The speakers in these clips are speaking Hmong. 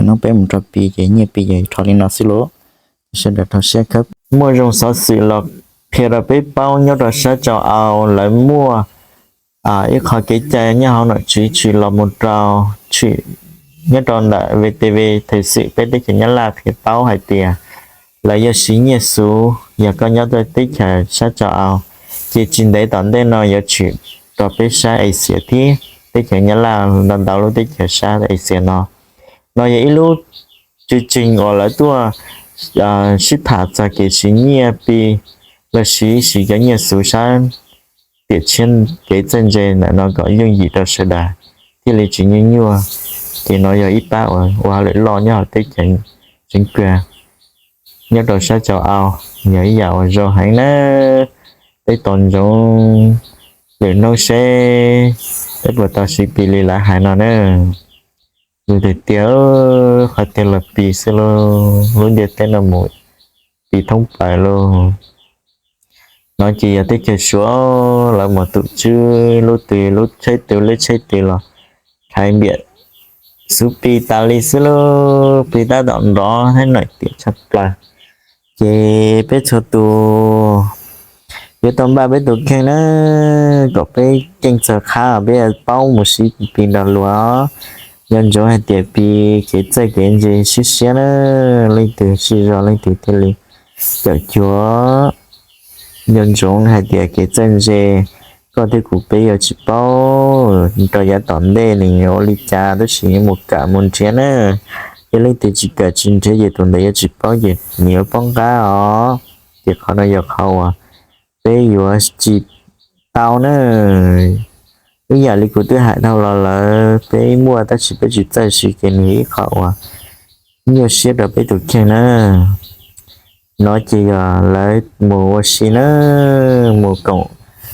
Lwm hnub peb mus rau Pi ces nyiaj Pi ces rho li no xwb lauj. Sawv daws rau siab khawb. Muaj zoo xov xwm los qhia rau peb paub nyob rau sab Châu Âu lawv muaj ib qho kev cai nyob hauv nom tswv tshwm los mus rau, tshwm nyob rau ntawm VTV thời sự peb teb chaws Nyab Laj qhia paub hais tias lawv yuav siv nyiaj xuv yog koj nyob rau teb chaws sab Châu Âu, ces tsis ntev tom ntej no yuav tshwm rau peb sab Asia thiab teb chaws Nyab Laj ntau ntau lub teb chaws sab Asia no. No yog ib lub tswv tseeg uas lawv tuaj sib tham txog kev siv nyiaj Pi los sis siv cov nyiaj xuv sab tiam tshiab kev txawj ntse ntawm no kom yooj yim rau sawv daws thiaj li tsis nyuaj nyuaj. Ces no yog ib pab uas ua hauj lwm loj nyob hauv teb chaws tseev kag nyob rau sab Châu Âu, yog ib yam uas zoo heev na. Peb tos ntsoov lwm hnub seb peb puas tau siv Pi li lawv hais no na. Yus tiag tiag, qhov twg los Pi xwb lauj, lub ntiaj teb no mus Pi thoob plaws lauj. No ces yog teb chaws Suav lawv mus tus tswb lub twg lub tsheb twg lub tsheb twg los khaiv npiam xuv Pi tas li xwb lauj, Pi tab tom nrov thiab nws tiam tshaj plaws. Ces peb txhua tus yuav tau npaj peb tus kheej na, kom peb keej txawj qhab peb paub mus siv Pi nrog luag. Nco ntsoov hais tias Pi kev txawj kev ntse siab siab na, leej twg sib zog leej twg thiaj li cawm cuag. Nco ntsoov hais tias kev txawj ntse koj thiab kuv peb yuav tsis paub rau yav tom ntej nws yuav ua li cas tab sis yuav mus kawm mus nrhiav na. Yog leej twg tsis kawm tsis nrhiav ces tus ntawd yuav tsis paub ces nws yuav poob qab os. Ces qhov no yog qhov uas peb yuav tsis tau na. Ib yam li kuv twb hais dhau los lawm, peb muaj tab sis peb tsis txawj siv ces nws yog ib qho uas nyuaj siab rau peb tus kheej na. No ces yog lawv mus ua si na, mus koom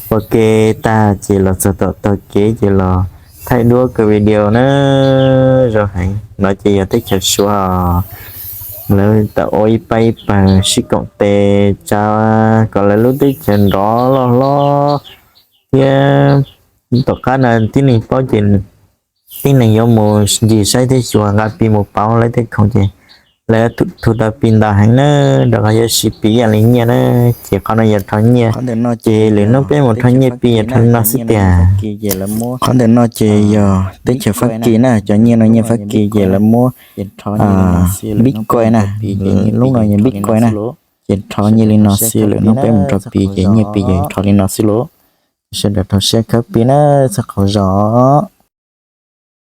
ua ke tag ces los txog tom taug kev ces los thaij duab kaw video na. Zoo heev, no ces yog teb chaws Suav, lawv tau ua ib pab ib pawg sib koom tes tsa kom lawv lub teb chaws nrov loj hlob thiab. Tom qab no tib neeg paub ces tib neeg yuav mus ncig saib thiab xyuas nqa Pi mus pauv lawv tej khoom ces lawv thu tau Pi ntau heev na, rau qhov yuav siv Pi ib yam li nyiaj na. Ces qhov no yog rho nyiaj, ces lwm hnub peb mus rho nyiaj Pi yog rho li no xwb tiag. Qhov ntawm no ces yog teb chaws Fab Kis na, cov nyiaj no nyiaj Fab Kis ces lawv muab Bitcoin na, lub no yog Bitcoin na. Ces rho nyiaj li no xwb, lwm hnub peb mus rho Pi ces nyiaj Pi ces rho li no xwb lauj. Sawv daws rau siab khawb Pi na, txog qhov zos.